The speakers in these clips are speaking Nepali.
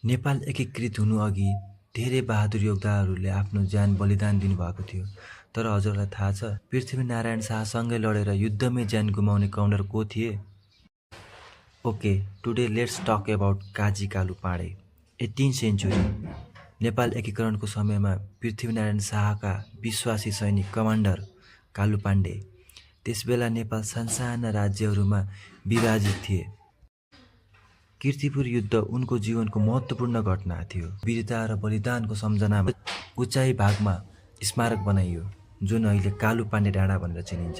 नेपाल एकीकृत हुनुअघि धेरै बहादुर योद्धाहरूले आफ्नो ज्यान बलिदान दिनुभएको थियो। तर हजुरलाई थाहा छ, पृथ्वीनारायण शाहसँगै लडेर युद्धमै ज्यान गुमाउने कमान्डर को थिए? Okay, today let's talk about Kaji Kalu Pande. 18th century Nepal एकीकरणको समयमा पृथ्वीनारायण शाहका विश्वासी सैनिक कमान्डर कालु पाण्डे त्यसबेला नेपाल साना राज्यहरूमा विभाजित थिए। कीर्तिपुर युद्ध उनको जीवनको महत्त्वपूर्ण घटना थियो। वीरता र बलिदानको सम्झनामा उचाइ भागमा स्मारक बनाइयो, जुन अहिले कालु पाण्डे डाँडा भनेर चिनिन्छ।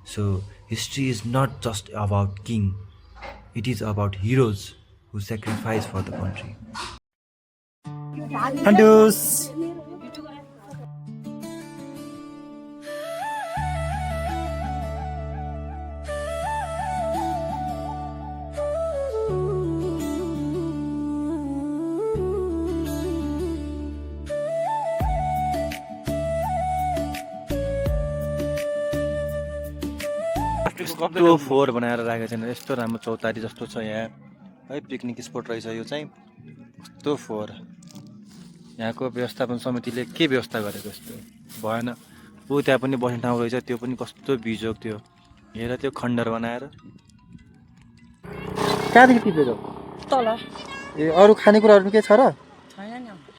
So history is not just about king, it is about heroes who sacrifice for the country. कस्तो फोहोर बनाएर राखेको छैन, यस्तो राम्रो चौतारी जस्तो छ यहाँ है। पिकनिक स्पोट रहेछ यो चाहिँ, कस्तो फोहोर। यहाँको व्यवस्थापन समितिले के व्यवस्था गरेको यस्तो भएन। ऊ त्यहाँ पनि बस्ने ठाउँ रहेछ, त्यो पनि कस्तो बिजोग थियो। हेर त्यो खण्डर बनाएर। कहाँदेखि टिपेको? तल। ए, अरू खानेकुराहरू के छ र?